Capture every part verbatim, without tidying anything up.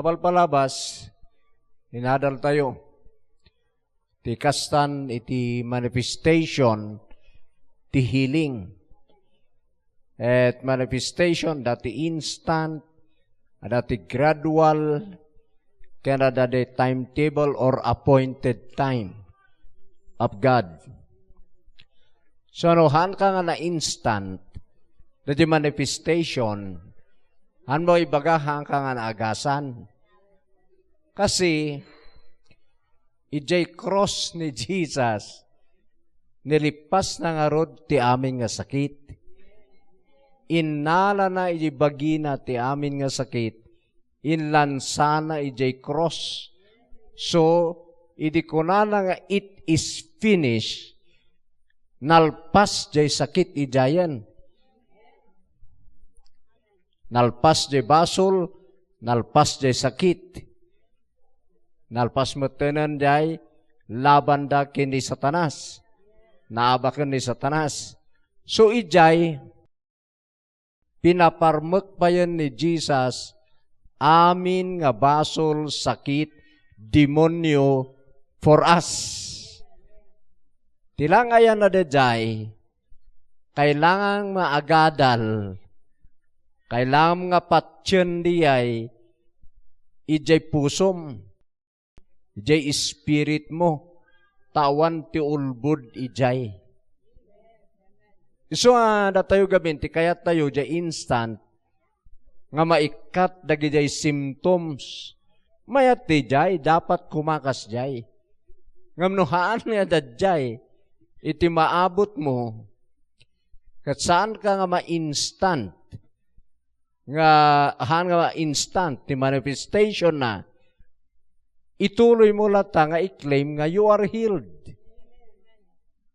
Palpalabas, inadaltayo ti kastan iti manifestation ti healing. Et manifestation, adda ti instant, adda ti gradual, ken adda ti timetable or appointed time of God. So, no, haanka nga na-instant, daydi manifestation, haanmo ibaga haanka nga naagasan. Kasi, idiay cross ni Jesus, nilippasna ngarud ti amin nga sakit. Innalana iti bagina ti amin nga sakit, inlansana idiay cross. So, idi kunana nga, "It is finished," nalpas jay sakit idiayen. Nalpas jay basol, nalpas jay sakit. Nalpas metten jay labanda ken ni Satanas. Naabaken ni Satanas. So, idiay, pinaparmek payen ni Jesus amin nga basol, sakit, demonyo for us. Ti lang ayan a daydiay, kailangan nga agadal, kailangan nga patien diay idiay pusom. Idiay spirit mo, ta awan ti ulbod idiay. Isu nga datayo gamin, ti kayat tayo, idiay instant, nga maikkat dagidiay symptoms. Mayat ti idiay, dapat kumakas idiay. Ngem no haan nga daydiay, iti maabut mo, ket saan ka nga ma-instant, nga haan nga instant ti manifestation na, ituloy mo latta nga i-claim nga you are healed.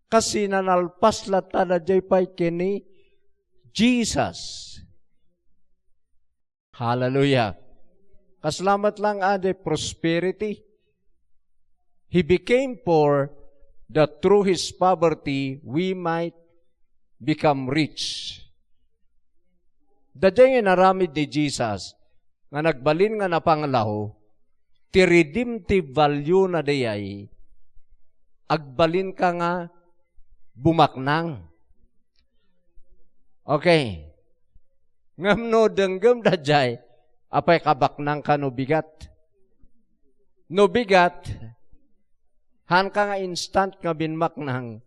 Kasi nanalpas latta daydiay pay ken ni Jesus. Hallelujah. Kasla met lang a di prosperity. He became poor that through his poverty we might become rich. Daydiay nga inaramid ni Jesus nga nagbalin nga napanglaw, ti redemptive value na dayay, agbalin ka nga bumaknang. Okay. Ngem no denggem daydiay, apay, kabaknang ka no bigat? No bigat, haan ka nga instant nga binmaknang,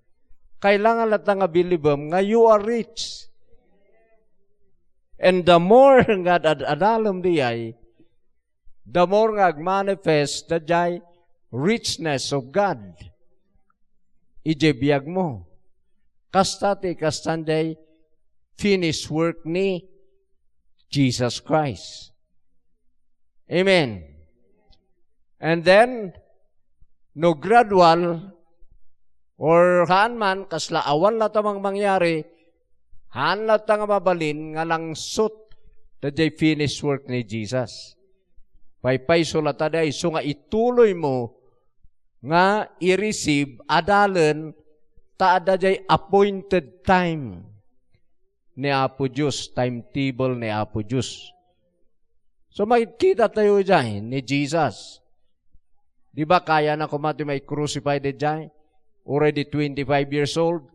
kailangan latta nga bilibem nga you are rich. And the more nga ad-, ad-, adalem diay, the more nga agmanifest daydiay richness of God idiay biag mo. Kasta ti kastan diay finished work ni Jesus Christ. Amen. And then, no gradual, or haan man, kasla awan latta mang mangyari, haan latta nga mabalin nga langsot daydiay finished work ni Jesus. Paypayso latta diay, isu nga ituloy mo nga i-receive, adalen, ta adda diay appointed time ni Apo Dios, timetable ni Apo Dios. So, makikita tayo diay ni Jesus. Di ba, kayana koma ti mai-crucify diay? Already twenty-five years old.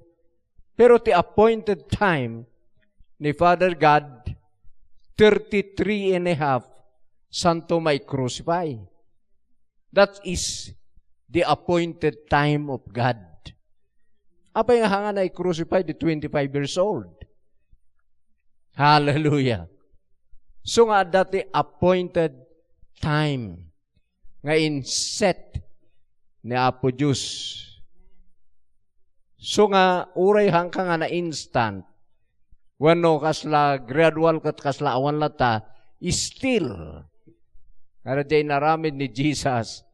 Pero ti appointed time ni Father God, thirty-three and a half, santo mai-crucify. That is the appointed time of God. Apay nga haanna i-crucify di twenty-five years old? Hallelujah. So nga adda ti appointed time nga inset ni Apo Dios. So nga, uray haanka nga na-instant, wenno kasla gradual ket kasla awan latta, still, nga diay inaramid ni Jesus,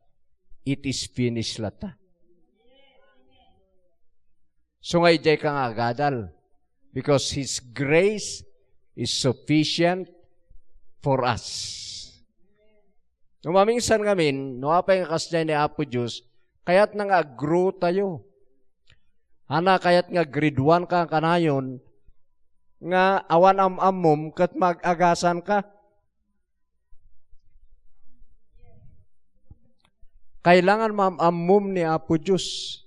it is finished latta. So nga, idiay ka nga agadal, because His grace is sufficient for us. No mamingsan ngamin, no apay nga kasdiay ni Apo Dios, kayatna nga ag-grow tayo. Haanna kayat nga grade one ka kanayon, nga awan am-ammom ket mag-agasan ka. Kailangan maam-ammom ni Apo Dios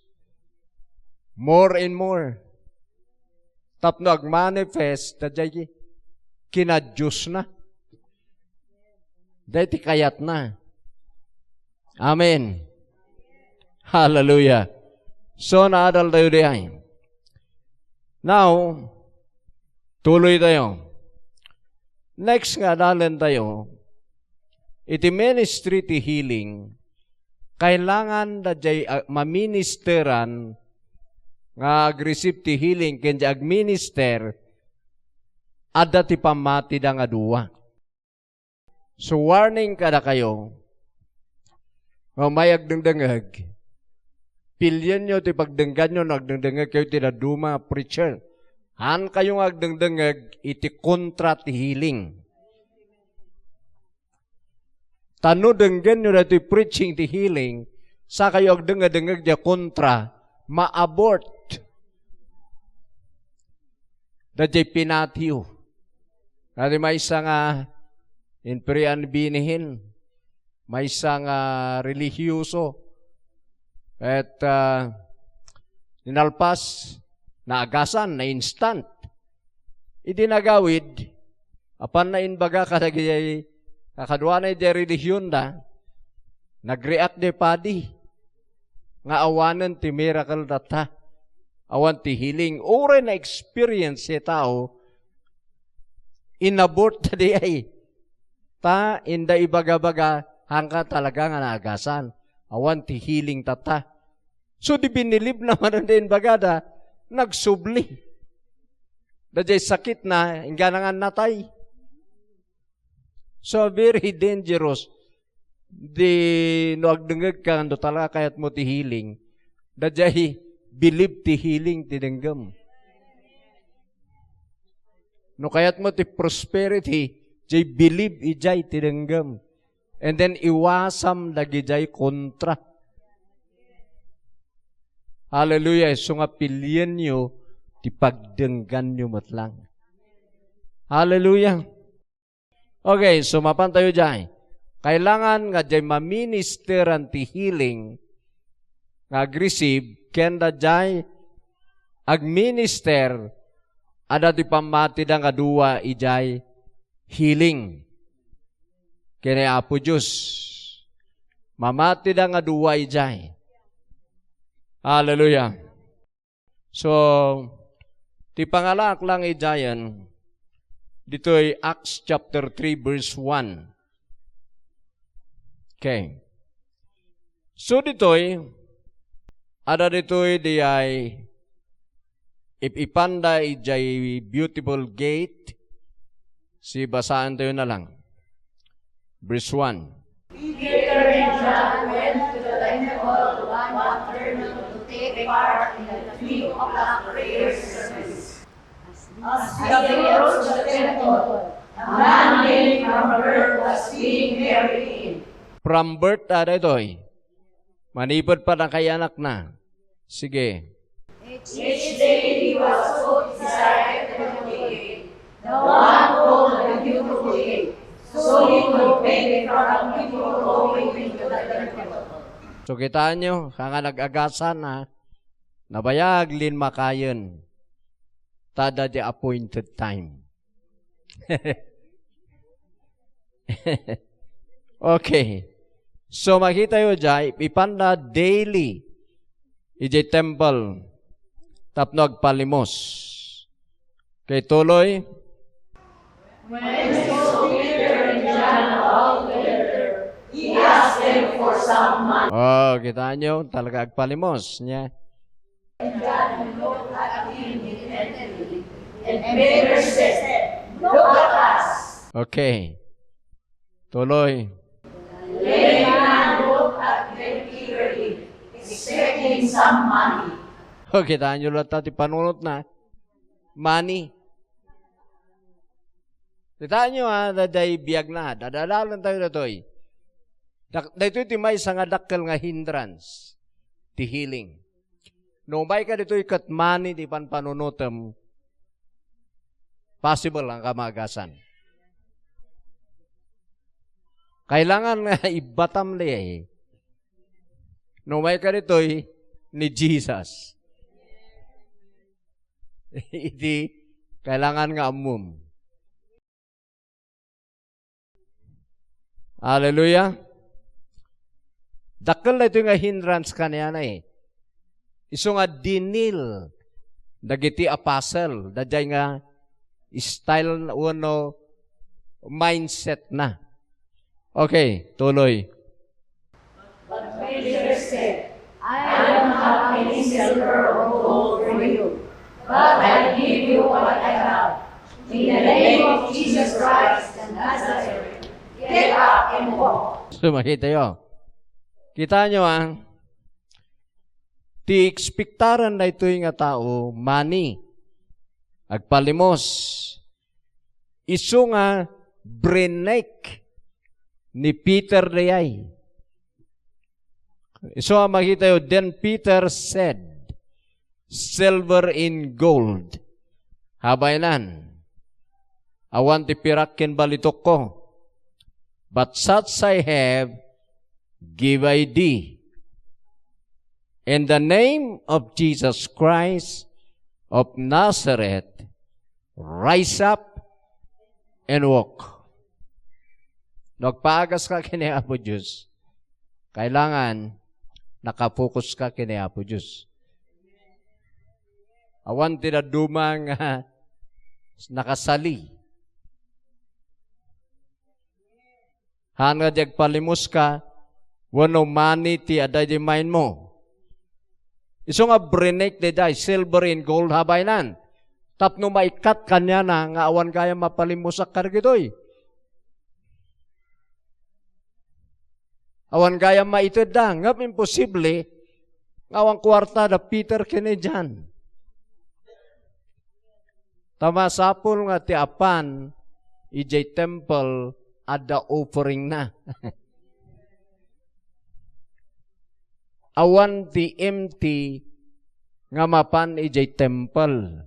more and more. Tapno agmanifest, daydiay kinadiosna. Daydiay ti kayatna. Amen. Hallelujah. So, naadal tayo diay. Now, tuloy tayo. Next nga adalen tayo, iti ministry ti healing, kailangan daydiay, ah, maministeran nga ag-receive ti healing ken diay agminister, adda ti pammatida nga dua. So, warning kadakayo, nga umay agdengdengeg, pilienyo ti pagdengganyo no agdengdengegkayo ti dadduma nga preacher. Haankayo nga agdengdengeg iti kontra ti healing. Ta no denggenyo daytoy preaching ti healing, sakayo agdengngedengngeg diay kontra, ma-abort daydiay pinatiyo. Adi maysa nga imperyaan binihin, maysa nga relihioso, et, ah, ninalpas, naagasan, na-instant. Idi nagawid, apanna imbaga kadagiti kakaduana idiay relihionda, nag-react diay padi nga awanen ti miracle tatta. Awan ti healing. Uray na-experience ti tao, inabort diay. Ta, inda ibaga-baga, haanka talaga nga naagasan. Awan ti healing tatta. So, di binilib na manen ti imbagada, nagsubli. Daydiay sakitna, inggana nga natay. So, very dangerous. Di, no agdengngegka, no talaga kayatmo ti healing, daydiay bilib ti healing ti denggem. No kayatmo ti prosperity, diay bilib idiay ti denggem. And then iwasam dagidiay kontra. Hallelujah. Isu nga pilienyo ti pagdengganyo met lang. Hallelujah. Okay, so mapan tayo diay. Kailangan nga diay maministeran ti healing nga ag-receive, ken daydiay agminister, adda ti pammatida nga dua idiay healing ken ni Apo Dios. Mamatida nga dua idiay. Hallelujah. So, ti pangalaak lang idiayen, ditoy Acts chapter three, verse one. Okay. So, ditoy, adda ditoy diay ip-ipanda idiay Beautiful Gate. Si basaentayo na lang. Verse one. Peter and John went to the temple one afternoon to take part in the three o'clock prayer service. As they approached the temple, a man lame from birth was being carried in. From birth, ah, daytoy. Manipud pa nakaiyanakna. Sige. Each day he was so desired to the way, the one called the Beautiful Gate, so he could benefit from the people going into the temple. So, kitaenyo, kanga nag-agasan, ha? Nabayag linmakayen. Ta adda diay appointed time. Okay. So, makitayo diay, ipanda daily idiay temple tapno agpalimos. Okay, tuloy. When he saw Peter and John about to enter, he asked them for some money. Oh, kitaenyo, talaga agpalimos niya. And John looked at him intently, and Peter said, "Look at us." Okay. Tuloy. The lame man looked at them eagerly, expecting some money. O, kitaenyo latta ti panunotna. Money. Kitaenyo, ha, daydiay biagna, dadalalen tayo daytoy. Dak-, daytoy ti maysa nga dakkel nga hindrance ti healing. No umayka ditoy ket money ti panpanunotem, possible nga maagasan. Kailangan nga ibbatam diay. No umay ka ditoy ni Jesus. Iti kailangan nga ammom. Hallelujah. Dakkel daytoy nga hindrance kaniana eh. Isu nga dinil dagiti apostle, daydiay nga style wenno mindset na. Okay, tuloy. But Peter said, "I don't have any silver or gold for you, but I give you what I have. In the name of Jesus Christ of Nazareth, get up and walk." So, makita yo. Kita nyo, ah, ti ekspektaran daytoy nga tao, money, agpalimos. Isu nga brinek ni Peter dayay. Isu nga makita yo, "Then Peter said, 'Silver and gold, habaynan, awan ti pirak ken balitokko. But such I have, give I thee. In the name of Jesus Christ of Nazareth, rise up and walk.'" No agpaagas ka ken ni Apo Dios, kailangan nakapokus ka ken ni Apo Dios. Awan ti dadduma nga nakasali. Haan nga di agpalimos ka, wenno money ti adda idiay mind mo. Isu nga brinek daydiay, "Silver and gold habaynan." Tapno maikkat kaniana nga awan gayam mapalimosak kadagitoy. Awan gayam maitedda, ngem imposible nga awan kuarta da Peter ken ni John. Ta masapul nga ti apan idiay temple adda offeringna. Awan ti empty nga mapan idiay temple.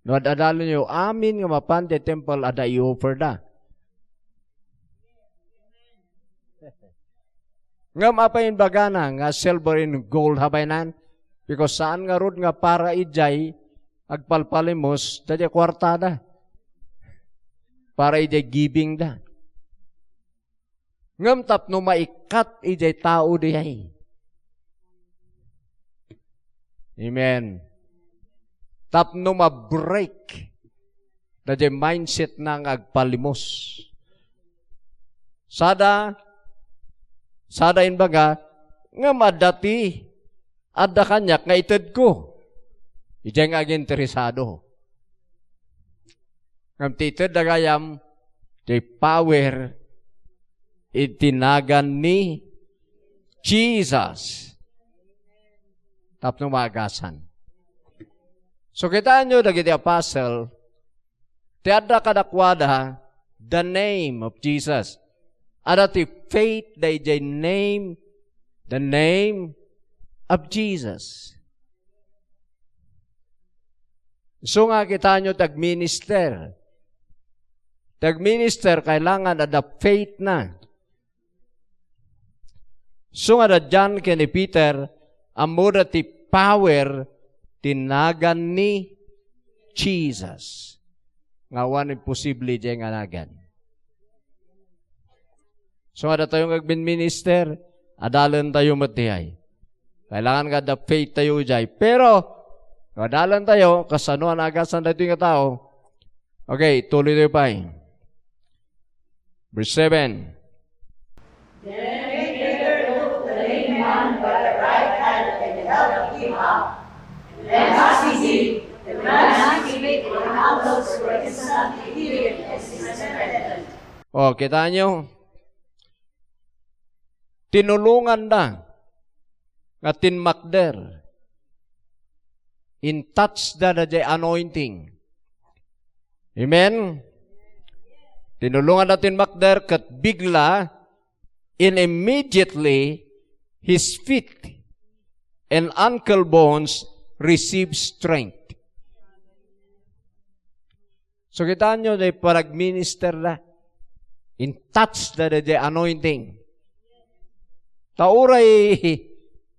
No ad-adalenyo, amin nga mapan idiay temple adda i-offerda. Ngem apay imbagana nga silver and gold habaynan? Because saan ngarud nga para idiay agpalpalimos daydiay kuartada. Para idiay givingda. Ngem tapno maikkat idiay tao diay. Amen. Tapno ma-break daydiay mindset na nga agpalimos. Sada, sada imbaga, ngem adda ti, adda kaniak nga itedko. Idiay nga aginteresado. Ngem ti itedda gayam, ti power iti nagan ni Jesus. Tapno maagasan. So, kitaenyo dagiti apostle, ti adda kadakuada, the name of Jesus. Adda ti faith daydiay name, the name of Jesus. Isu nga kitaenyo ti agminister. Ti agminister, kailangan adda faith na. Isu nga da John ken ni Peter, ammoda ti power ti nagan ni Jesus. Nga awan imposible diay nga nagan. So, adda tayo nga agminminister, adalentayo met diay. Kailangan nga adda faith tayo diay. Pero, no adalentayo, kasano a naagasan daytoy nga tao? Okay, tuloy tayo pay. Verse seven. Then Peter took the lame man by the right hand and helped him up. And as he did, the man's feet and ankles were instantly healed and strengthened. O, kita nyo? Tinulonganda nga tinmakder. In-touch da daydiay anointing. Amen? Tinulonganda tinmakder ket bigla, and immediately, his feet and ankle bones received strength. So, kitaenyo, daydiay panagminister da. In-touch da daydiay anointing. Ta uray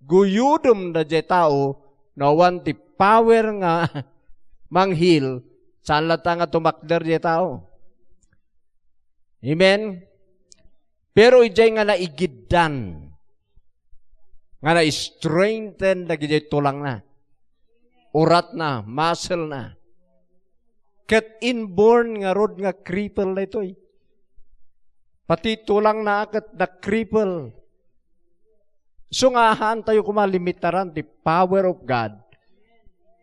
guyodem daydiay tao, no awan ti power nga mangheal, saan latta nga tumakder daydiay tao. Amen? Pero idiay nga naigiddan, nga na-strengthen dagiti tulangna, uratna, muscle-na. Ket inborn ngarud nga cripple daytoy. Pati tulangna ket na-cripple. So nga, haantayo koma limitaran ti power of God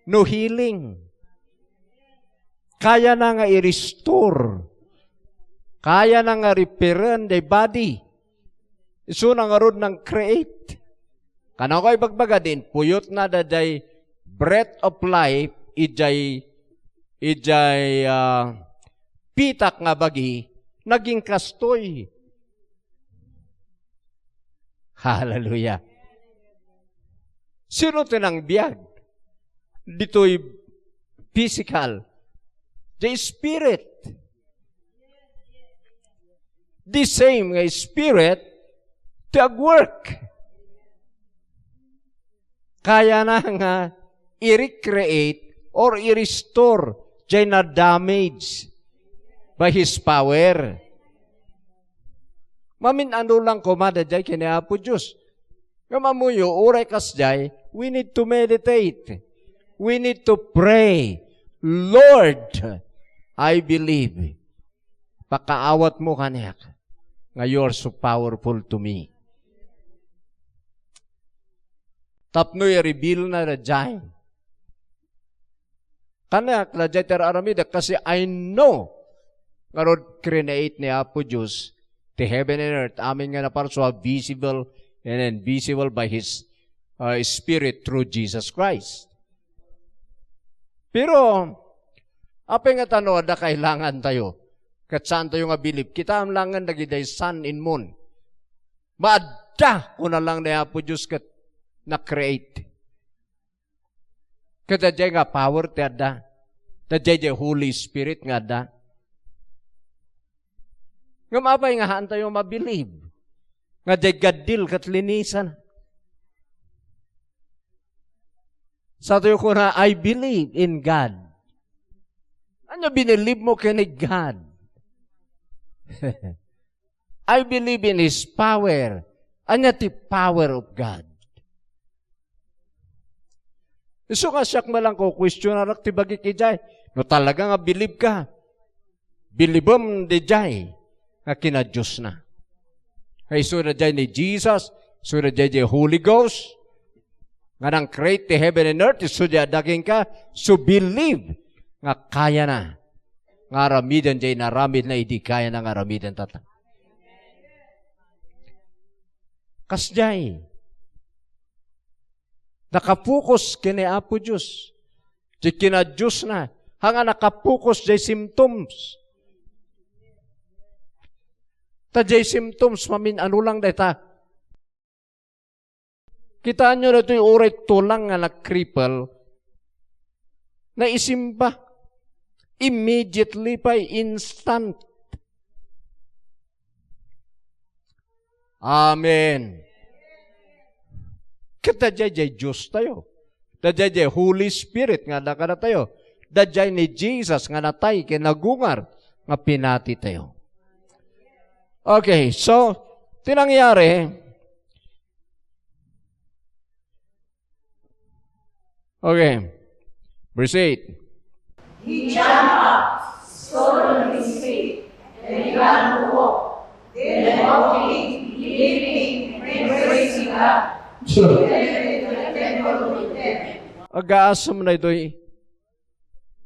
no healing. Kayana nga i-restore. Kayana nga repairen the body. Isuna ngarud nang-create. Kano ko ibagbaga, din puyotna daydiay breath of life, idiay, idiay, ah, pitak nga bagi, naging kastoy. Hallelujah. Sino ti nangbiag? Ditoy physical. The spirit. The same nga spirit ti agwork. Kayana nga i-recreate or i-restore jay na-damage by His power. Mamin-ano lang koma daydiay ken ni Apo Dios. Ngem ammoyo, uray kasdiay, we need to meditate. We need to pray. "Lord, I believe." Pakaawatmo kaniak nga you are so powerful to me. Tapno i-reveal na daydiay kaniak daydiay ti ar-aramidek, kasi I know ngarud create ni Apo Dios ti heaven and earth, amin nga naparsua, visible and invisible by His, uh, Spirit through Jesus Christ. Pero, apay nga ta no adda kailangan tayo, ket saan tayo nga bilib? Kitaem laengen dagidiay sun and moon. Maadda, kuna lang ni Apo Dios ket na-create. Ket daydiay nga power ti adda. Daydiay diay Holy Spirit nga adda. Ngem apay nga haan tayo mabilib nga diay gaddil ket linisan? Sa tayo kuna, "I believe in God." Ania binilib mo ken ni God? "I believe in His power." Ania ti power of God? Isu nga siak met lang ko, questionarak ti bagik idiay. No talaga nga bilib ka, bilibem diay nga kinadiosna. Nga isu daydiay ni Jesus, isu daydiay diay Holy Ghost, nga nang-create ti heaven and earth, isu diay adda kenka, so believe nga kayana nga aramiden diay inaramidna idi kayana nga aramiden tatta. Kasdiay, nakapokus ken ni Apo Dios. Ti kinadiosna, haan nga nakapokus diay symptoms. Ta diay symptoms, mamin-ano lang dayta. Kitaenyo daytoy, uray tulang nga nag-cripple, naisimba. Immediately pay, instant. Amen. Ket daydiay diay Dios tayo. Daydiay diay Holy Spirit nga adda kadatayo. Daydiay ni Jesus nga natay ken nagungar nga pinati tayo. Okay, so, ti nangyari, okay. Verse eight. He jumped up, stood on his feet, and began to walk. Then walking, leaping, and praising God. Sure. He entered into the temple with them. Agaasem na itoy.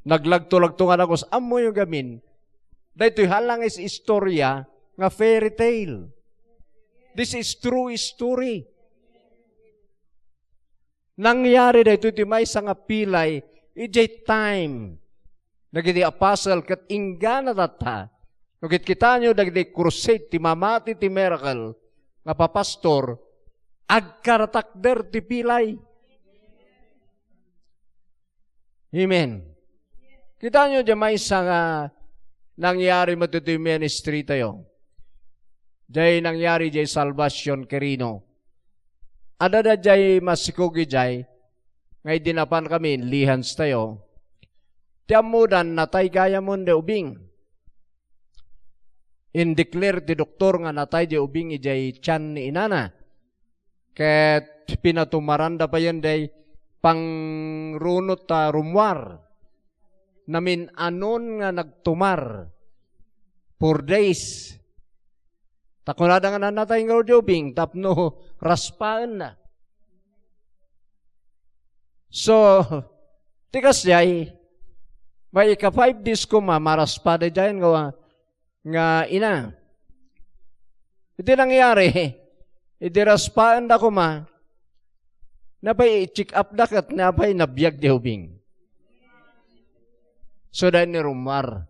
Naglagto-lagto nga dagus. Ammoyo gamin, daytoy halangis istorya nga fairy tale. This is true story. Nangyari daytoy ti maysa nga pilay idiay time dagiti apostle ket inggana tatta. No kitkitaenyo dagiti crusade ti mamati ti miracle nga papastor, agkaratakder ti pilay. Amen. Kitaenyo diay maysa nga nangyari met iti ministry tayo. Diay nangyari diay Salvacion Quirino. Adda daydiay masikog idiay, nga idi napankami, inlihans tayo. Ti ammodan, natay gayam diay ubing. Indeclare ti doktor nga natay diay ubing idiay tian ni inana. Ket pinatumaranda payen diay pangrunot ta rummuar. Namin-anon nga nagtumar. Four days. Ta kunada nga natay ngarud diay ubing tapno raspaenna. So, ti kasdiay, may ika five days koma, maraspa daydiay nga, nga ina. Iti nangyari, idi raspaenda koma, napay i-check up da ket napay nabiag diay ubing. So, dayta ni rummuar.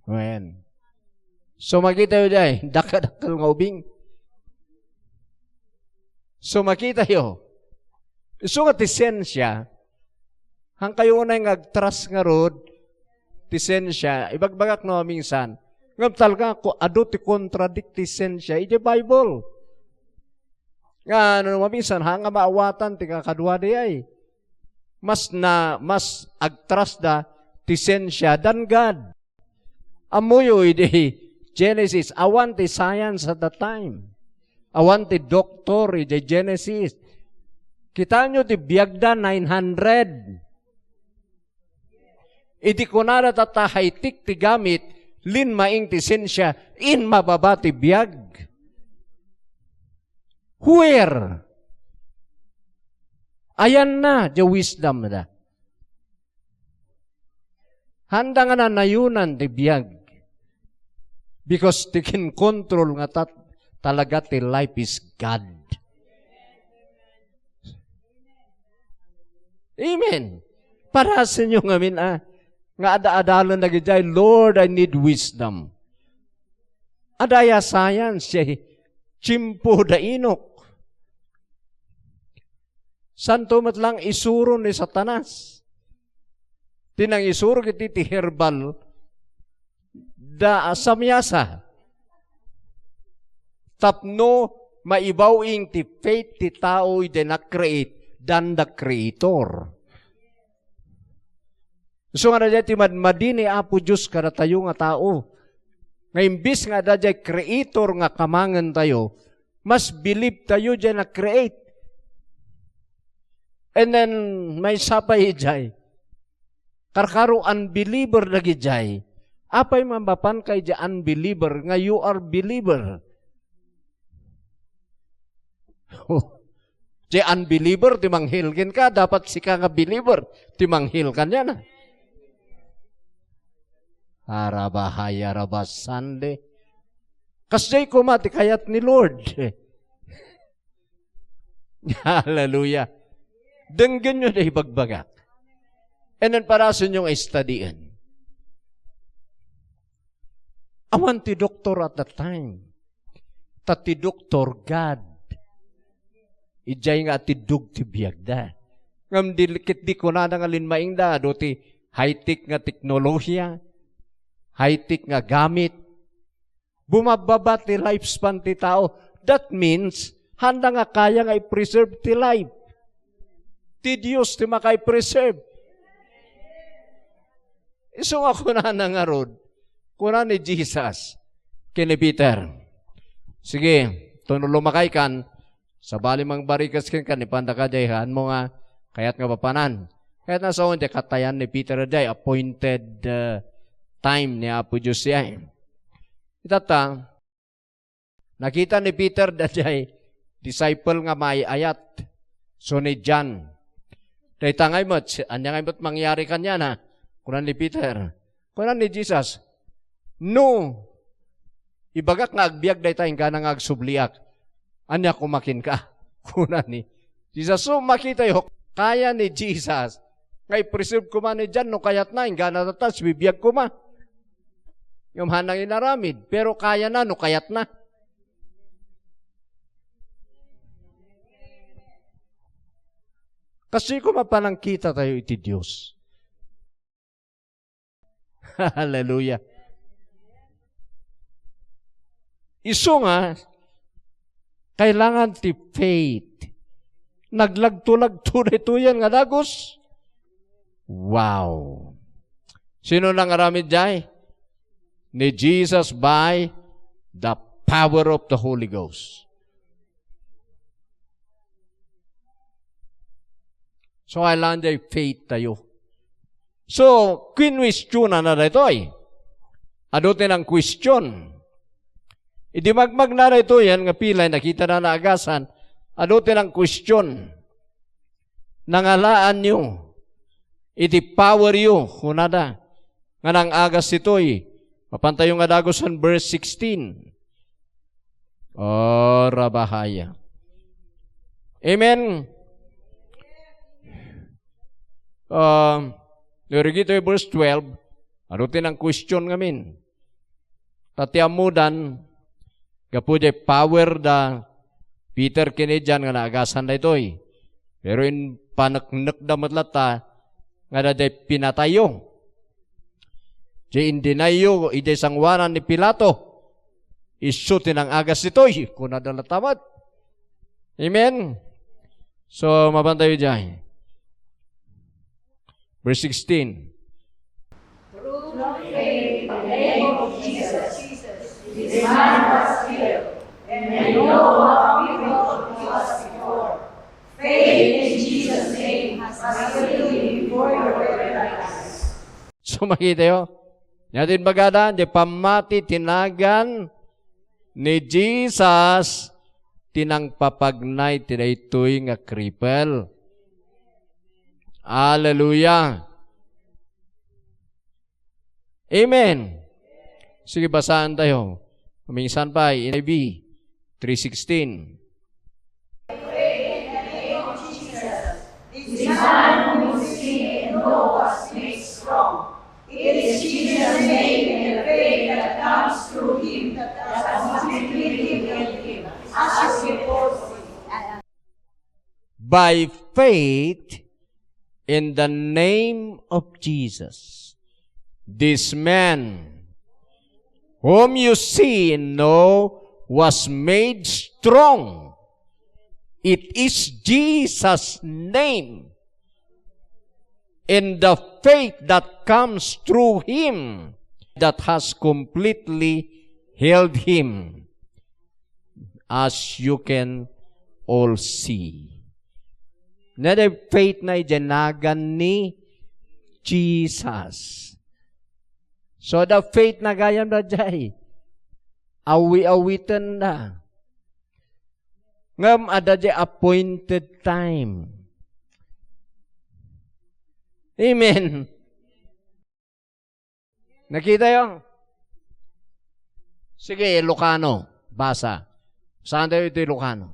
Amen. So, makitayo diay, dakadakkel nga ubing. So, makitayo. Isu nga ti siensia, haankayo unay nga agtrust ngarud ti siensia, ibagbagak no maminsan. Ngem talaga, ku-, adu ti contradict ti siensia idiay Bible. Nga, no maminsan, haan nga maawatan ti kakaduada diay. Mas na, mas agtrust da ti siensia than God. Ammoyo idi Genesis, awan ti science at that time. Awan ti doktor idi Genesis. Kitaenyo ti biagda, nine hundred. Idi kunada ta, ta high-tech ti gamit, linmaing ti siensia, immababa ti biag. Where? Ayanna, diay wisdom da. Haanda nga nanayonan ti biag. Because ti kinkontrol ngata talaga ti life is God. Amen. Parasenyo ngamin a, nga ada-adalen dagidiay, "Lord, I need wisdom." Adda aya science, ti tiempo da Enoch. Santo met lang isuro ni Satanas. Ti nangisuro iti ti herbal da a samiasa. Tapno maibaw-ing ti faith ti tao idi na-create than the creator. Isu nga daydiay ti madmadi ni Apo Dios kadatayo nga tao. Nga imbes nga adda diay creator nga kamangentayo, mas believe tayo diay na-create. And then, maysa pay idiay, karkaro unbeliever dagidiay. Apay man mapanka idiay unbeliever nga you are believer? Oh, ti unbeliever ti manghil kenka, dapat sika nga believer ti manghil kaniana. Arabahaya rabasande. Kasdiay koma ti kayat ni Lord. Hallelujah. Denggenyo diay ibagbagak. And then parasenyo nga istudien. Awan ti doktor at that time. Ta ti doktor, God. Idiay nga atiddog ti biagda. Ngem di, ket di kunada nga linmaingda, adu ti high-tech nga teknolohiya, high-tech nga gamit. Bumababa ti lifespan ti tao. That means, haanda nga kaya nga i-preserve ti life. Ti Dios ti maka-preserve. Isu nga kunana ngarud, kuna ni Jesus ken ni Peter, "Sige, tuno lumakaykan, sabali, mangbarikas kenka, ipandaka diay haanmo nga kayat nga papanan." Kayatna sawen ti katayan ni Peter diay, appointed, uh, time ni Apo Dios diay. Itatta, nakita ni Peter daydiay disciple nga maay-ayat, so ni John. Dayta ngay met, ania ngay met mangyari kaniana? Kuna ni Peter. Kuna ni Jesus, "No ibagak nga agbiag dayta, inggana nga agsubliak. Ania koma kenka?" Kuna ni Jesus. So, makitayo, kaya ni Jesus nga i-preserve koma ni John no kayatna, inggana tatta, sibibiag koma. Ngem haan inaramid, pero kayana no kayatna. Kasdiay koma panangkitatayo iti Dios. Hallelujah. Isu nga, Kailangan ti faith. Naglagto-lagto daytoyen nga dagus. Wow! Sino nangaramid jay? Ni Jesus by the power of the Holy Ghost. So, kailangan jay faith tayo. So, kinwestiona na daytoy. Adu ti nang-question. Idi magmagna daytoy, yan nga pilay, nakita na naagasan, adu ti nang-question. Nangalaanyo iti poweryo, kunada, nga nang-agas ditoy. Mapantayo nga dagusan verse sixteen. Oh, rabahaya. Amen. Um, Nurigito verse twelve, adu ti nang-question ngamin. Ta ti ammodan, gapu jay power da Peter ken ni John nga naagasan daytoy. Pero impaneknekda met latta nga daydiay pinatayyo. Jay indinayyo idiay sangoanan ni Pilato. Isu ti nang-agas ditoy, kunada latta met. Amen? So, mapantayo jay. Verse sixteen. Through faith in the name of Jesus, this man was healed, and we know how he was before. Faith in Jesus' name has healed him before your very eyes. So, makita yo? Nia ti imbagada, di pammati ti nagan ni Jesus ti nangpapagnay ti daytoy nga cripple. Hallelujah. Amen. Sige, basaan tayo. Kuminsan pa, N I V three sixteen. This man whom you see and know was made strong. It is Jesus' name and the faith that comes through him that has completely healed him, as your reports say. By faith in the name of Jesus, this man whom you see and know was made strong. It is Jesus' name and the faith that comes through him that has completely healed him, as you can all see. Nia ti faith na idiay nagan ni Jesus. So, the faith na gayam da jay. Awi-awiten da. Ngem adda jay appointed time. Amen. Nakita yo? Sige, Ilocano. Basa. Saan tayo ito Ilocano?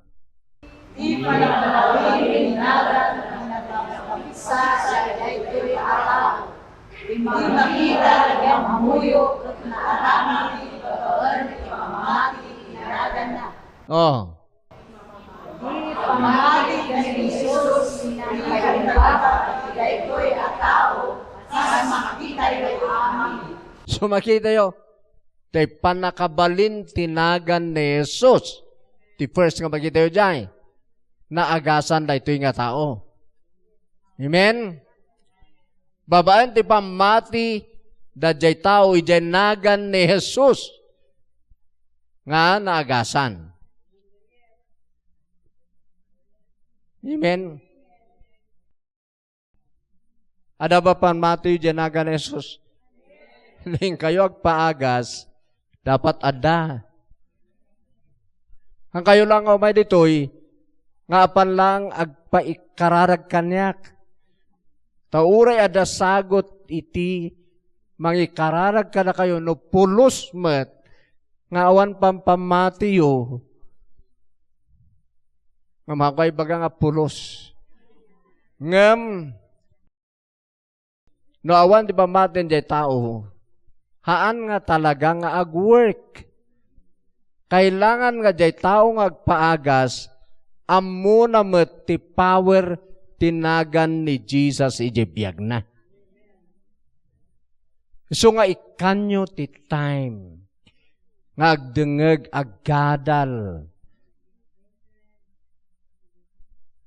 Di panamalawin ni nagan ang nagpapaksa sa daytoy a tao. Di makita nga mamuyo ket naaramid ti babaen ti pammati ti naganna. Oh. Di pammati ken ni Jesus, nagpaimbag ti daytoy a tao, kas makitayo amin. So, makitayo, ti pannakabalin ti nagan ni Jesus. Ti first nga makitayo jay, naagasan daytoy nga tao. Amen? Babaen ti pammati daydiay tao idiay nagan ni Jesus nga naagasan. Amen. Adda ba pammati idiay nagan ni Jesus? Inkayo agpaagas, dapat adda. Inkayo lang nga umay ditoy, nga apan lang agpaikararag kaniak. Ta uray adda sagut iti mangikararag kadakayo no pulos met nga awan pampammatiyo, nga makaibaga nga pulos. Ngem, no awan ti pammati diay tao, haan nga talaga nga agwork. Kailangan nga diay tao nga agpaagas, ammona met ti power ti nagan ni Jesus idiay biagna. Isu nga ikkanyo ti time nga agdengngeg, aggadal.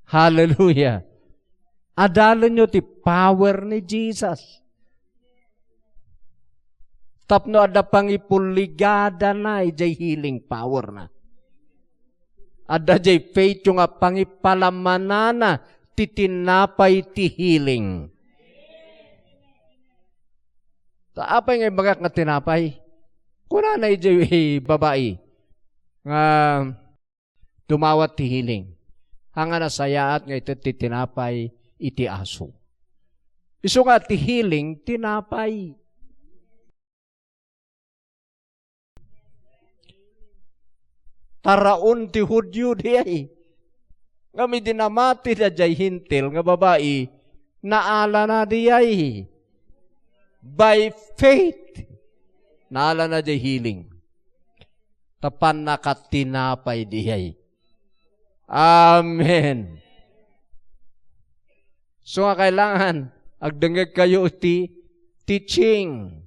Hallelujah. Adalenyo ti power ni Jesus. Tapno adda pangipulligadana idiay healing power na. Adda jay faith yo nga pangipalamanana ti tinapay ti healing. Ta apay nga ibagak nga tinapay? Kunana idiay babai nga dumawat ti healing. Haan a nasayaat nga ited ti tinapay iti aso. Isu nga ti healing, tinapay. Taraon ti Judio diay. Ngem idi namati daydiay Hentil nga babai, naalana diay. By faith, naalana diay healing. Ta pannakatinapay diay. Amen. So nga kailangan, agdengngeg kayo ti teaching,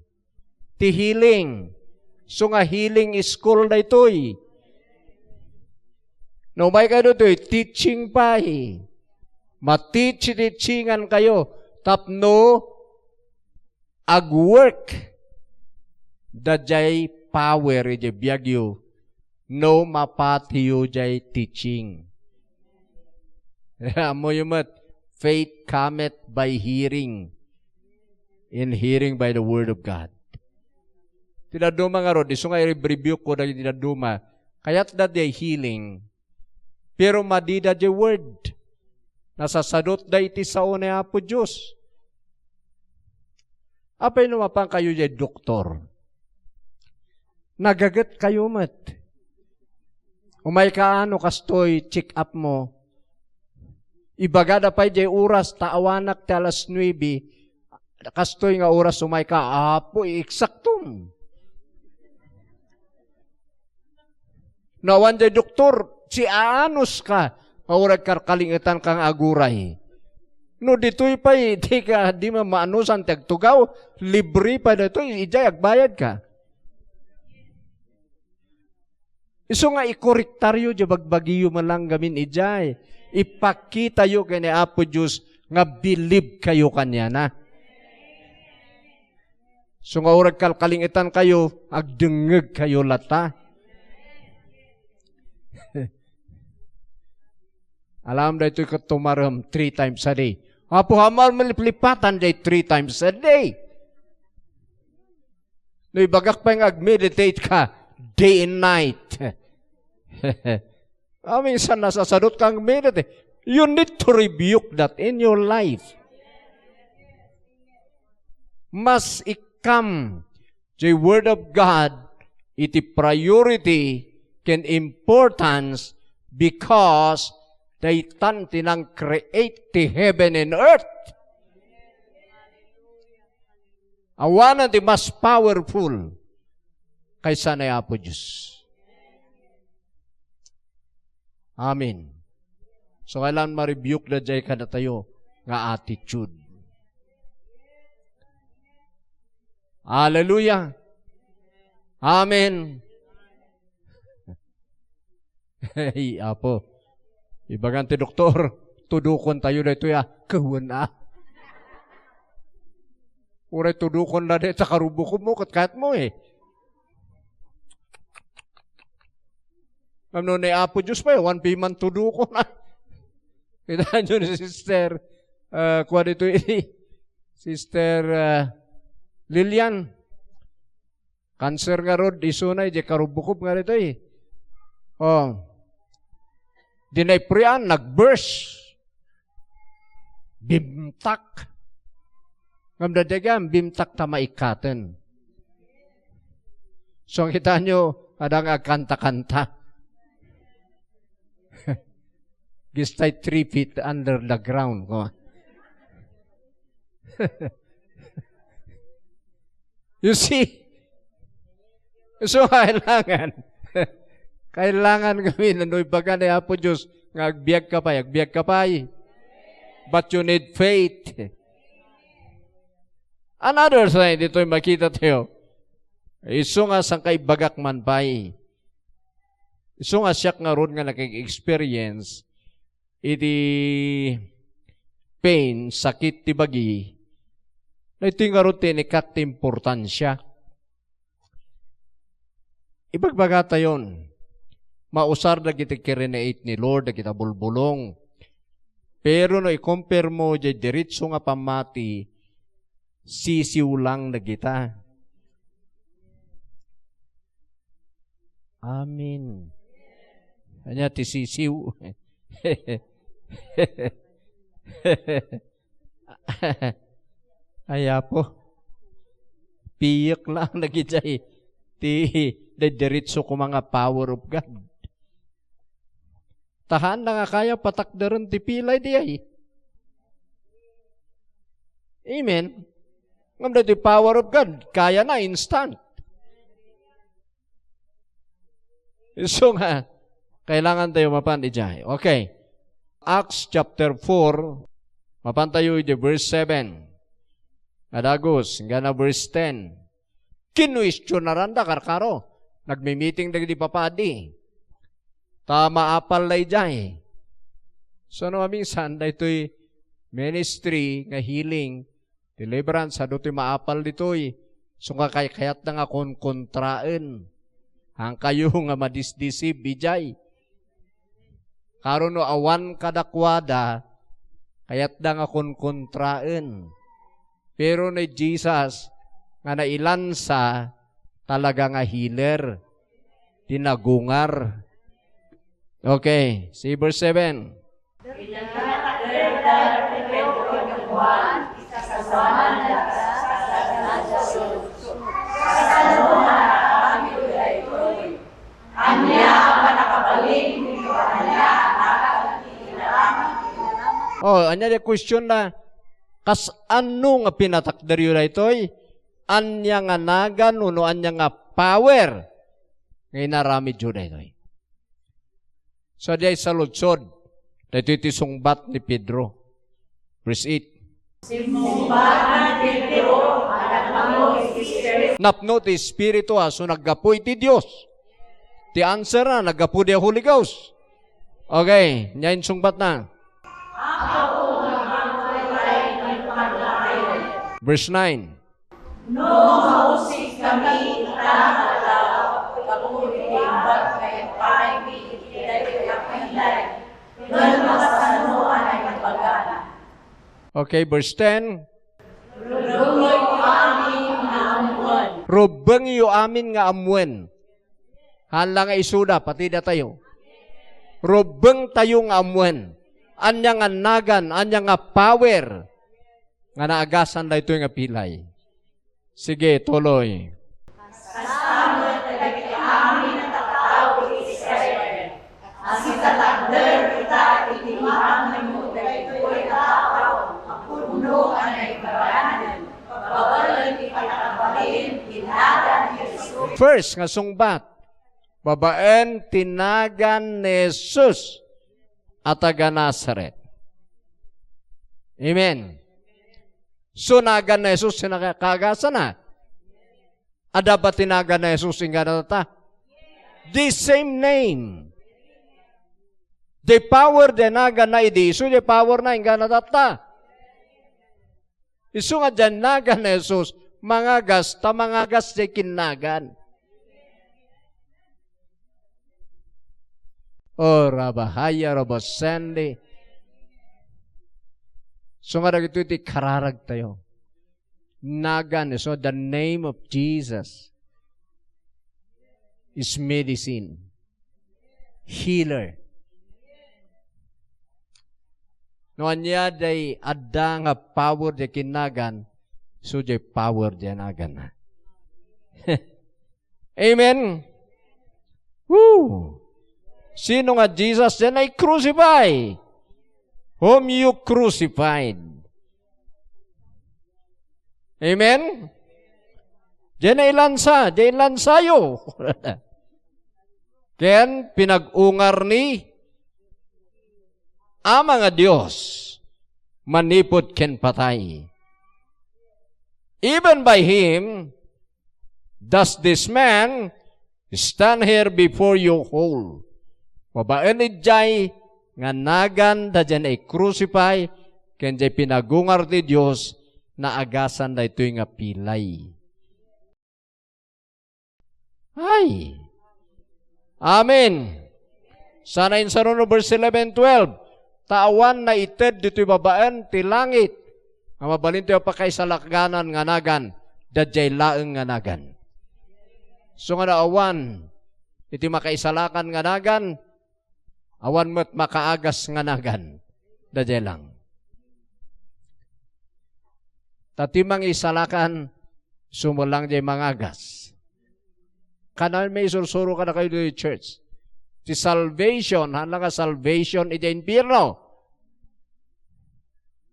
ti healing. So nga healing school daytoy. No, may kayo ditoy, teaching pay. Matitsi-teachingan kayo. Tapno agwork daydiay power idiay biagyo no mapatiyo jay teaching. Ammoyo met, faith cometh by hearing, and hearing by the word of God. Ti dadduma ngarud, isu nga i-rebuke ko dagiti dadduma, kayatda diay healing, pero madida diay word. Nasasadutda iti sao ni Apo Dios. Apay no mapan kayo jay doktor? Nagaget kayo met. Umay ka ano kastoy check up mo. Ibagada pay jay oras ta awanak ti alas nuebe. Kastoy nga oras umay ka, Apo, eksaktom. No awan jay doktor, siaanus ka, nga uray kalkalingetan ka nga aguray. No ditoy pay, di ka, di man maanusan ti agtugaw, libre pay daytoy, idiay agbayad ka. Isu nga ikorektaryo jay bagbagiyo man lang gamin idiay. Ipakitayo ken ni Apo Dios nga bilib kayo kaniana. So nga uray kalkalingetan kayo, agdengngeg kayo latta. Alam daytoy ket tumarem three times a day. Apo, ammom maliplipatan jay three times a day. No ibagak pay nga ag-meditate ka day and night. Amin sa nasasadot kang meditate. You need to rebuke that in your life. Mas ikam jay Word of God iti priority ken importance because daytan ti nang-create ti heaven and earth. Awanan ti mas powerful kaysa ni Apo Dios. Amen. So, kailangan ma-rebuke da jay kadatayo nga attitude. Hallelujah. Amen. Hey, Apo. Ibagan ti doktor, tudukon tayo daytoy, ah. Kawan, ah. Uray tudukon na di, sa karubukod mo, kat-, kat mo, eh. Ano ni Apo Dios pa, eh, one pay man tudukon, ah. Kita nyo ni Sister, ah, kuwan ito, eh, Sister, ah, Lilian. Cancer ngarud, isuna, iti karubukod nga ditoy. Oh. Dinay prian, nag-burst. Bimtak. Ngam dadagan, bimtak ta maikaten. So, kita nyo, adang agkanta-kanta. Gistay three feet under the ground. Ko. You see? So, kailangan, kailangan kami na no ibaga ni Apo Dios nga agbiag ka pay, agbiag ka pay. But you need faith. Another sign, ditoy makita tayo. Isu nga sangkaibagak man pay. Isu nga siak ngarud nga nakig-experience iti pain, sakit ti bagi, daytoy ngarud ti inikkat ti importansia. Ibagbagatayon, mausar dagiti kirinait ni Lord, dagita bulbulong. Pero no i-compare mo diay diretso nga pammati, sisiw lang dagita. Amen. Ania ti sisiw? Ay, Apo. Piyek lang dagiti ti diretso koma nga power of God. Tahan na nga kaya patakderen ti pilay diay. Amen. Ngem daytoy power of God, kaya na instant. Isu nga, kailangan tayo mapan idiay. Okay. Acts chapter four, mapan tayo iti verse seven. Nga dagus, inggana verse ten. Kinuestionaranda, karkaro. Nagmi-meeting dagiti papadi. Ta maapal la idiay. So, no, minsan, daytoy ministry nga healing, deliverance, adu toy maapal ditoy. So, nga kay-, kayatda nga konkontraen. Hankayo nga madisdisib idiay. Karo no awan kadakuada, kayatda nga konkontraen. Pero ni Jesus nga nailansa, talaga nga healer. Ti nagungar. Okay, si verse seven. Oh, ania ti question na, kas-ano nga pinatakderyo daytoy? Ania nga nagan wenno ania nga power nga inaramidyo daytoy? So, diay saludsod, daytoy ti sungbat ni Pedro. Verse eight. Simmungbat ni Pedro a napno ti Espiritu. Napno ti Espiritu, a, so naggapu iti Dios. Ti answer na, naggapu di Holy Ghost. Okay, nia insungbat na. Verse nine. No mausikkami ita nga aldaw, gapu iti imbag nga impaaymi iti daytoy a pilay, ngem kasano a naibagana? Okay, verse ten. Rubengyo amin nga ammuen. Rubengyo amin nga ammuen. Haan la nga isuda, pati datayo. Rubengtayo nga ammuen. Ania nga nagan, ania nga power nga naagasan daytoy nga pilay. Sige, tuloy. Kasta met dagiti amin a tattao iti Israel, a sitatakder ita iti ipanganmo dagitoy a tao a pudno a naibaganan, babaen ti pannakabalin ti nagan ni Jesus. First nga sungbat, babaen ti nagan ni Jesus a taga Nazaret. Amen. So, nagan ni Jesus ti naka-, kaagasana. Adda ba ti nagan ni Jesus inggana tatta? The same name. The power diay naganna idi, isu diay power na inggana tatta. Isu nga diay nagan ni Jesus, mangagas, ta mangagas diay kinnagan. Oh, rabahaya, rabasende. So nga dagitoy ti kararag tayo. Nagan, so the name of Jesus is medicine. Healer. No ania diay adda nga power diay kinnagan, so diay power diay naganna. Amen? Woo! Sino nga Jesus diay nai-crucify? Whom you crucified. Amen? Diay nailansa, diay lansayo. Ken pinag-ungar ni Ama nga Dios manipud ken patay. Even by him, does this man stand here before you whole. Babaen idiay nga nagan daydiay naikrusified ken diay pinagungar ti Dios, naagasan daytoy nga pilay. Ay! Amen! Sana insaruno, verse eleven, twelve. Ta awan naited ditoy babaen ti langit nga mabalintayo a pakaisalakanan nga nagan, daydiay laeng nga nagan. So nga awan iti makaisalakan nga nagan, awan met makaagas nga nagan. Daydiay lang. Ta ti mangisalakan, sumelang diay mangagas. Kanan may sursuro kadakayo ditoy church. Ti salvation, haan la nga salvation iti impierno.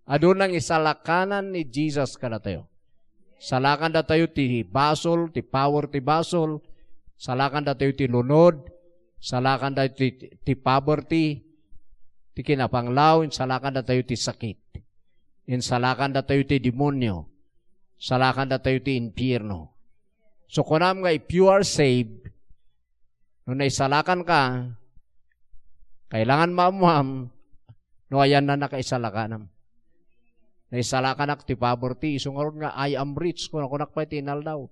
Adu nangisalakanan ni Jesus kadatayo. Salakandatayo ti basol, ti power ti basol. Salakandatayo ti lunod. Salakandatayo ti, ti poverty, ti kinapanglaw. Insalakandatayo ti sakit. Insalakandatayo ti demonio. Salakandatayo ti impierno. So, kunam nga if you are saved, no naisalakan ka, kailangan maammuam no ayanna nakaisalakanam. Naisalakanak ti poverty, isu ngarud nga, "I am rich," kuna-, kunak pay ti inaldaw.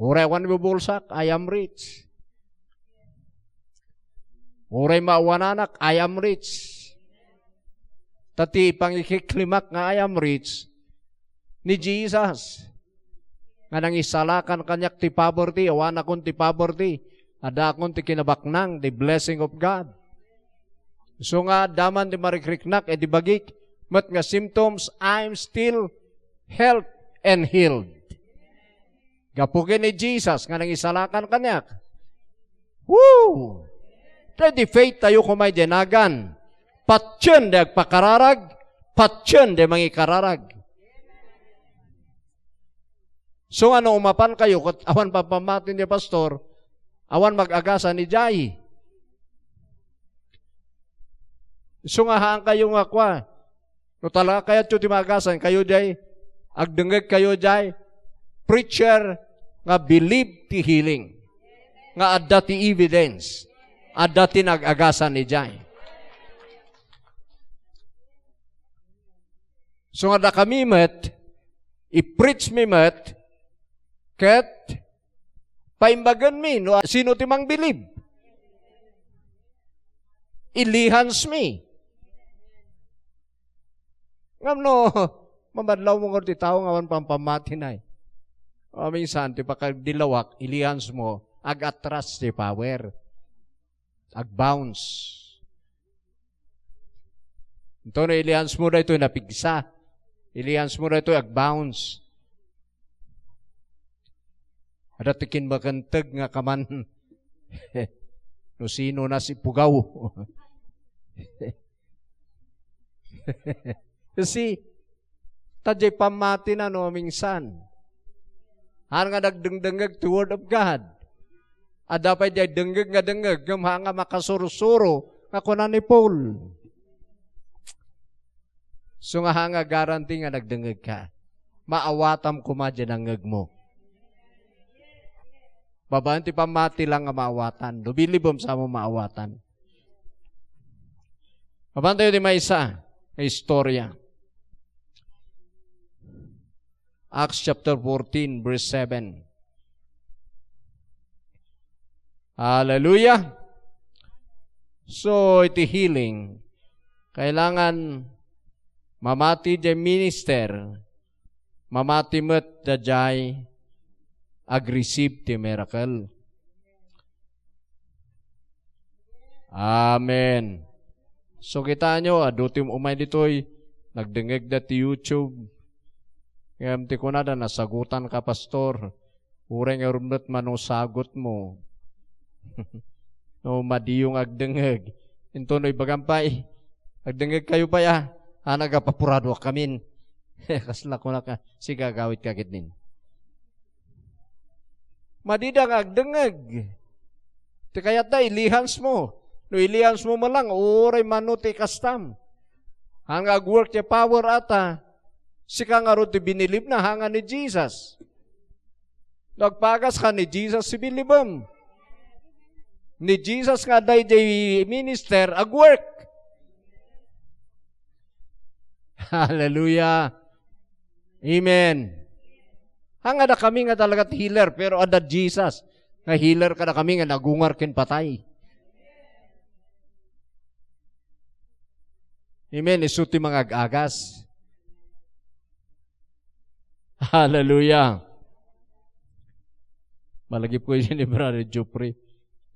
Uray awan bubulsak, "I am rich." Uray maawananak, "I am rich." Ta ti pangikiklimak nga "I am rich" ni Jesus, nga nangisalakan kaniak ti poverty, awanakon ti poverty, addaakon ti kinabaknang, the blessing of God. So nga, adda man ti marikriknak iti bagik, met nga symptoms, I'm still health and healed. Gapu ken ni Jesus nga nangisalakan kaniak. Woo! Daydi faith tayo kumay di nagan. Patien di agpakararag, patien di mangikararag. So, nga no umapan kayo, ket awan pampamati ni pastor, awan mag-agasan idiay. So, nga haan kayo nga kua, no talaga kayatyo ti maagasan, kayo diay, agdengngeg kayo diay, preacher nga believe ti healing, nga adda ti evidence, adda ti nag-agasan idiay. So, nga dakami met, i-preach mi met, ket paimbagenmi no sino ti mangbilib. Ilihans mi. Ngem no, mamadlaw mo ngarud ti tao nga awan pampamati nay. O, minsan, ti pakagdillawak, ilihans mo, ag-atras ti power. Ag-bounce. Ito no ilihans mo daytoy napigsa. Ilihans mo daytoy ag-bounce. Adda ti kinmakenteg nga kaman no sino na si Pugaw. Kasi, ta diay pammatina no mingsan. Haan nga nagdengdengngeg ti Word of God. Adda pay diay dengngeg nga dengngeg, ngem haan nga makasursuro nga kuna ni Paul. So nga haan nga guarantee nga nagdengngeg ka. Maawatam koma diay nangngegmo. Babaen ti pammati lang nga maawatan. Lubilibem sa mo maawatan. Apan tayo ti maysa nga istorya. Acts chapter fourteen, verse seven. Hallelujah! So, iti healing, kailangan mamati diay minister, mamati met daydiay ag-receive ti miracle. Amen. So, kitaenyo, adu ti umay ditoy, nagdengngegda ti YouTube. Ngem ti kunada, "Nasagutan ka, Pastor." Uray ngarud met mano sagot mo. No, madiyo nga agdengngeg. Intono ibagam pay, agdengngeg kayo pay, a. Haan nga agapapurado a kamin. Kasla kunak a, sige, agawid ka ketdin. Madida nga agdengngeg. Ti kayatda, ilihans mo. No ilihans mo met lang, uray mano ti kastam. Haan nga agwork ti power a ta, sika ngarud ti binilibna, haan nga ni Jesus. No agpagas ka, ni Jesus ti bilibem. Ni Jesus nga adda idiay minister, agwork. Hallelujah. Amen. Haan nga dakami nga talaga ti healer, pero adda Jesus nga healer kadakami nga nagungar ken patay. Amen. Isu ti mangag-agas. Hallelujah. Malagipko idi ni Brother Jupri.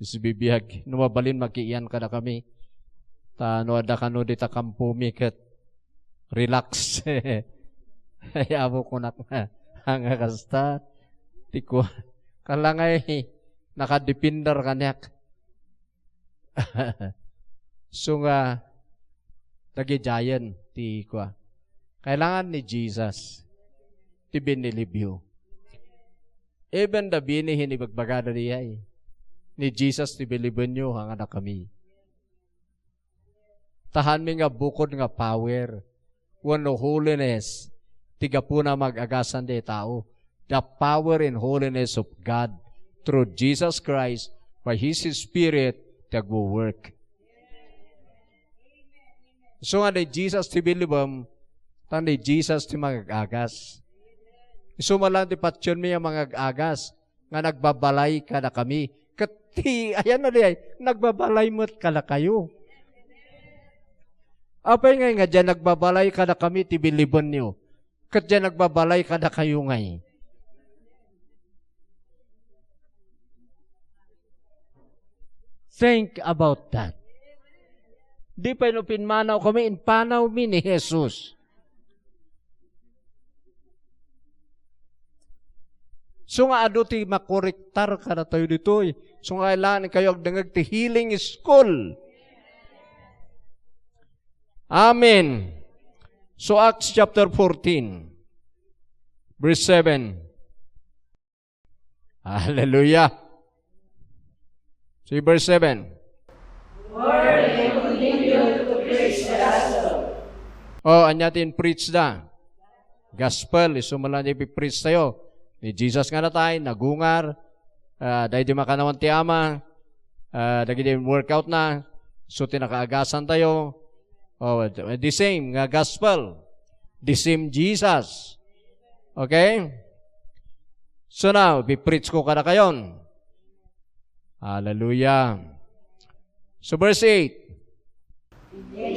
Isu bibiag. No mabalin, makiiyan kadakami. Ta no adda kano dita kampomi ket relax. Ay, amo kunak na. Haan nga kasta. Ti kua. Kalangay, nakadepender kaniak. So nga, tagidiayen ti kua. Kailangan ni Jesus ti binilibyo. Even the bini hinibagbagada diay. Ni Jesus ti bilibenyo, haan nga dakami. Tahanmi nga bukod nga power wenno holiness ti gapuna mag-agasan dayta tao. The power and holiness of God through Jesus Christ by His Spirit ti agwo-work. Isu nga ni Jesus ti bilibem, ta ni Jesus ti mangag-agas. Isu man lang ti patienmi a mangag-agas nga nagbabalay kadakami. Ket ti, ayan na di ay, nagbabalay met kadakayo. Apay ngay nga diay nagbabalay kadakami ti bilibenyo? Ket diay nagbabalay kadakayo ngay. Think about that. Di pay no pinmanawkami, impanawmi ni Jesus. Isu nga adu ti makorektar kadatayo ditoy. Isu nga kailangan kayo agdengeg ti healing school. Amen. So Acts chapter fourteen, verse seven. Hallelujah. See verse seven. Word and continue to preach the gospel. Oh, ania ti in-preach da? Gospel, isu man lang ti pi-preach tayo. Ni Jesus nga natay, nagungar, ah, daydi makannawan ti Ama, ah, dagiti workout na, so ti nakaagasan tayo. Oh, the same nga gospel. The same Jesus. Okay? So now, pi-preach ko kadakayon. Hallelujah. So verse eight. There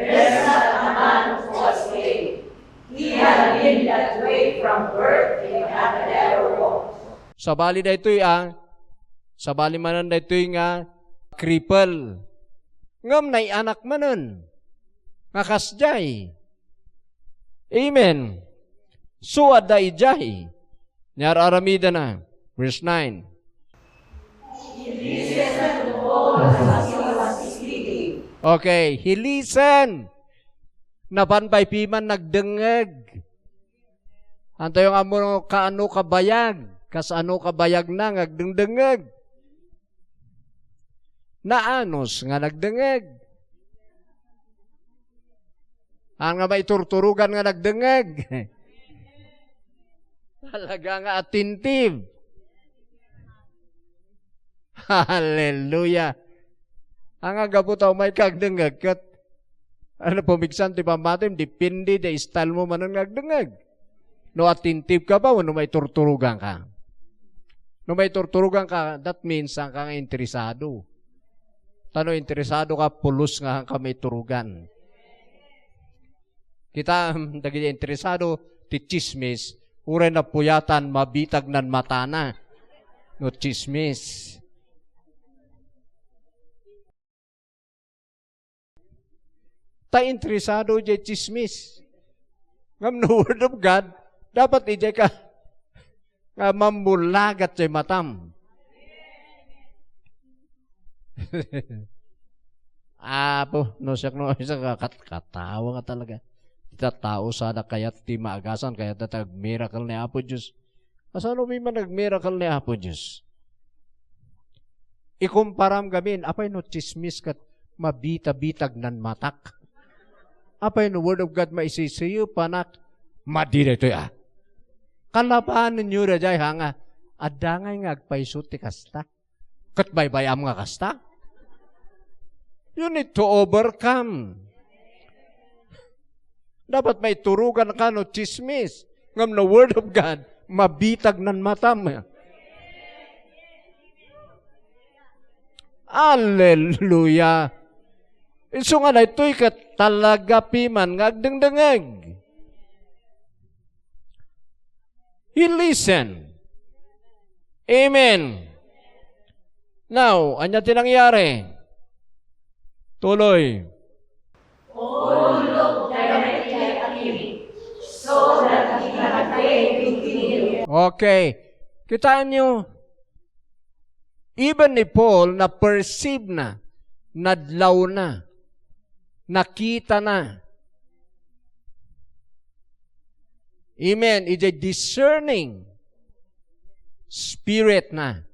is not a man who falls away. He had been that way from birth and had never walked. Sabali daytoy, ah, sabali manen daytoy nga cripple. Ngem naianak manen nga kasdiay. Amen. So, adda idiay. Ni ar-aramidana. Verse nine. He listened to all as he was speaking. Okay, he listened. Napan pay piman nagdengngeg. Antayo nga ammo kaano kabayag, kas ano kabayagna nga agdengdengngeg. Naanus nga nagdengngeg. Haan nga maiturturogan nga nagdengngeg. Talaga nga attentive. Hallelujah. Haan nga gapu ta umay ka agdengngeg ket, ano, pumigsan ti pammatim, depende ti style mo manen nga agdengngeg. No attentive ka ba wenno maiturturogan ka? No maiturturogan ka, that means saan ka nga interesado. Ta no interesado ka, pulos nga ka maiturogan. Kita, dagiti interesado ti tsismis, uray napuyatan, mabitag nan matana no tsismis. Ta interesado jay tsismis. Ngem no Word of God, dapat idiay ka nga mambulagat jay matam. Apo, no siak no isa ka kat-, katawa nga talaga. Ita tao sada kayat ti maagasan, kayat ta agmiracle ni Apo Dios. Kasano mi man nagmiracle ni Apo Dios? Ikumparam gamin, apay no tsismis ket mabita-bitag nan matak? Apay no Word of God maisisiyo, panak? Madi daytoy, ah. Kalabanenyo daydiay, ha, nga adda ngay nga agpayso ti kasta. Ket baybay-am nga kasta? You need to overcome. Dapat maiturugan ka no chismis. Ngem no Word of God, mabitag nan matam. Hallelujah! Isu nga daytoy ket talaga piman nga agdengdengeg. He listened. Amen. Now, ania ti nangyari? Tuloy. All looked directly at him, so that he had faith to believe. Okay. Kitaan nyo, even ni Paul, na-perceive na, nadlaw na, nakita na. Amen. Idiay discerning spirit na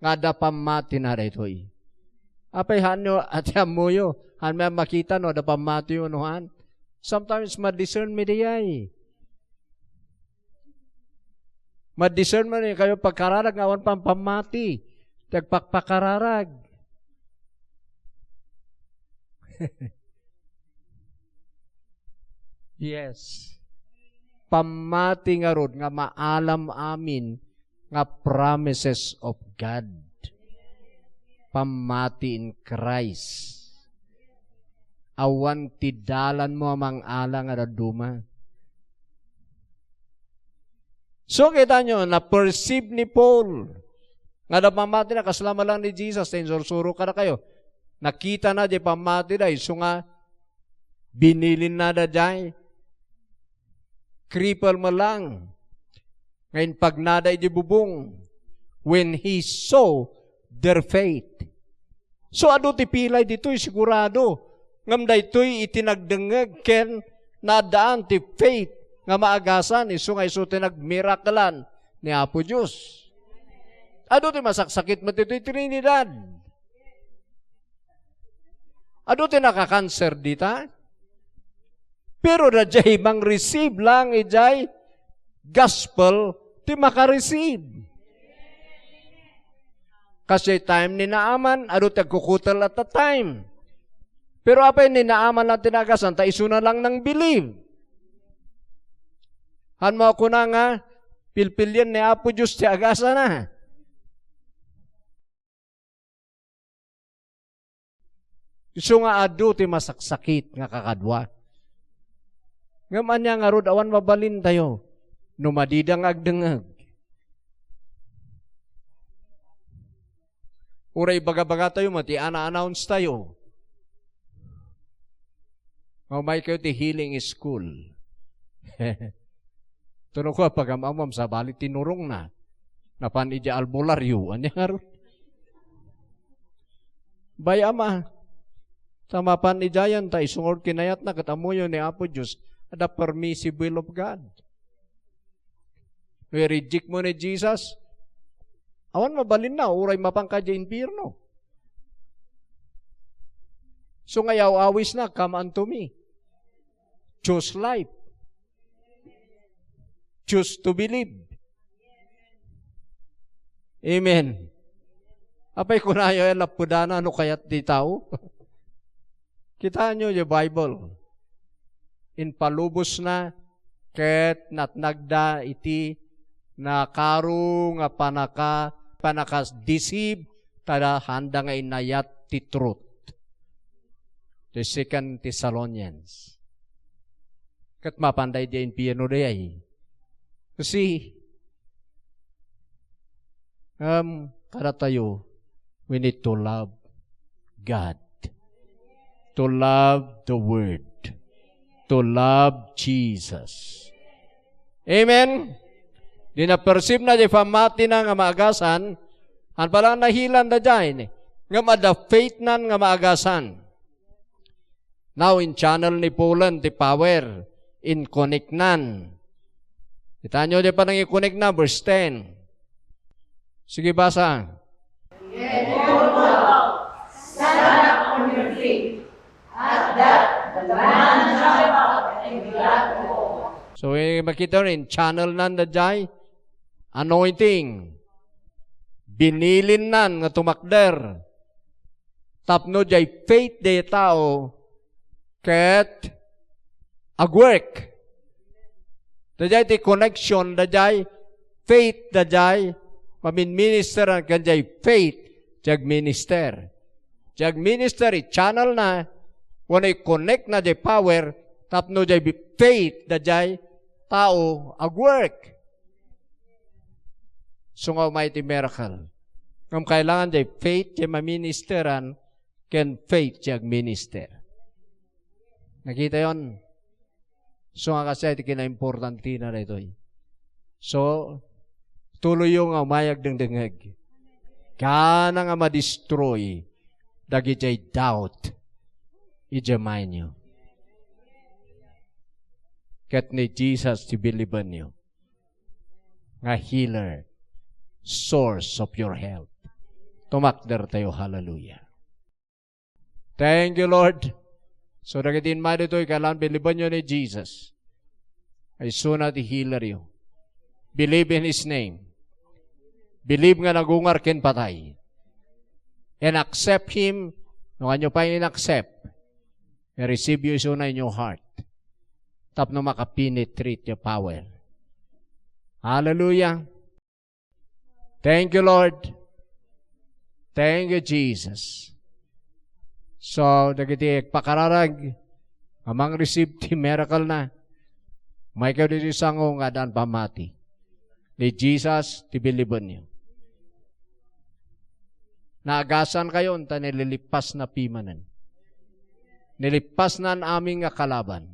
nga adda pammati na daytoy. Apay, haanyo, ati ammoyo, haan met makita no adda pammati wenno haan? Sometimes, ma-discern mi diay. Ma-discern man kayo pagkararag nga awan pam-, pammati. Ti agpakpakararag. Yes. Pammati ngarud nga maalam amin nga promises of God. Pammati in Christ. Awan ti dalanmo a mangala nga dadduma. So, kita nyo, na-perceive ni Paul nga adda pammati na kasla man lang ni Jesus, ta insursuro kadakayo. Nakita na di pammati da, isu nga binilin na da jay. Cripple man lang. Nga inpagnada iti bubong. When he saw their faith. So, adu ti pilay ditoy, sigurado. Ngem daytoy iti nagdengngeg ken naaddaan ti faith nga maagasan, isu nga isu ti nagmiraklan ni Apo Dios. Adu ti masaksakit met ditoy Trinidad. Adu ti nakakanser dita. Pero dayjay mang-receive lang idiay gospel ti maka-receive. Kasi time ni Naaman, adu ti agkukutel at that time. Pero apay ni Naaman lang ti naagasan, ta isuna lang nang-believe. Haan mo a kuna nga, pilpilien ni Apo Dios ti agasana. Isu nga adu ti masaksakit nga kakadua. Ngem ania ngarud, awan mabalintayo no madida nga agdengngeg. Uray ibaga-bagatayo met, i-ana-announce tayo. Umay kayo ti healing school. Tuno ko, pagam-amam, sabali tinurongna. Napan idiay albularyo. Ania ngarud? Bay, ama, ta mapan idiayen, ta isu ngarud kinayatna ket ammoyo ni Apo Dios, adda permissive will of God. No i-reject mo ni Jesus, awan mabalinna, uray mapanka idiay impierno. So nga aw-awisna, "Come unto me." Choose life. Choose to believe. Amen. Apay kunayo, eh, lapudana no kayat ti tao? Kitaenyo ti Bible. Impalubosna ket natnagda iti nakaro nga panaka-, panaka-deceive, ta haanda nga inayat ti truth. The Second Thessalonians. Ket mapanda idiay impierno dayay. See, um, kadatayo, we need to love God, to love the Word, to love Jesus. Amen? Di na-perceive na di pammati na nga maagasan, haan pay lang nahilan da jay, ngem adda faith nan nga maagasan. Now, in-channel ni Paul ti power, in-connect nan. Kitaenyo di panang-i-connect na, verse ten. Sige, basa. Therefore, stand up on your feet, at that the man jump up and glad to go. So, eh, makita nyo, in-channel nan da jay, anointing. Binilin nan nga tumakder. Tapno jay faith day tao, ket agwork. Daydiay ti connection, daydiay faith, daydiay maminministeran ken daydiay faith ti agminister. Ti agminister, i-channel na, wenno i-connect na daydiay power, tapno daydiay faith, daydiay tao, agwork. So nga umay ti miracle. Ngem kailangan daydiay faith ti maministeran ken faith ti agminister. Nakitayon? So nga kasi ti kinaimportantina daytoy. So, tuloyyo nga umay agdengdengngeg. Kaana nga ma-destroy dagiti doubt idiay mindyo. Ket ni Jesus ti bilibennyo nga healer, source of your health. Tumakder tayo, hallelujah. Thank you, Lord. So, dagiti immay ditoy, kailangan bilibennyo ni Jesus. Isuna ti healer you. Believe in His name. Believe nga nagungar ken patay. And accept Him. No kanyo pa in-accept, i-receive you isuna in your heart. Tapno makapenetrate your power. Hallelujah. Thank you, Lord. Thank you, Jesus. So, dagiti agpakararag, a mang-receive ti miracle na, umaykayo ditoy sango nga addaan pammati. Ni Jesus, ti bilibennyo. Naagasan kayo, ta nililipas na pimanen. Nilipas nan amin nga kalaban.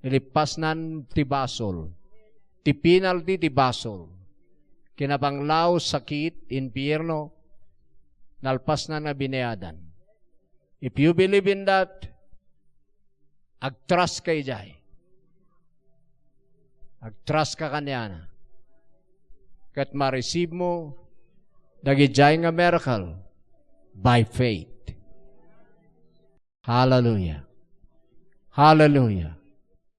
Nilipas nan ti basol. Ti penalty ti basol. Kinabanglaw, sakit, impierno, nalpas na nga binayadan. If you believe in that, agtrust ka idiay. Agtrust ka kaniana. Ket ma-receive mo dagidiay nga miracle by faith. Hallelujah. Hallelujah.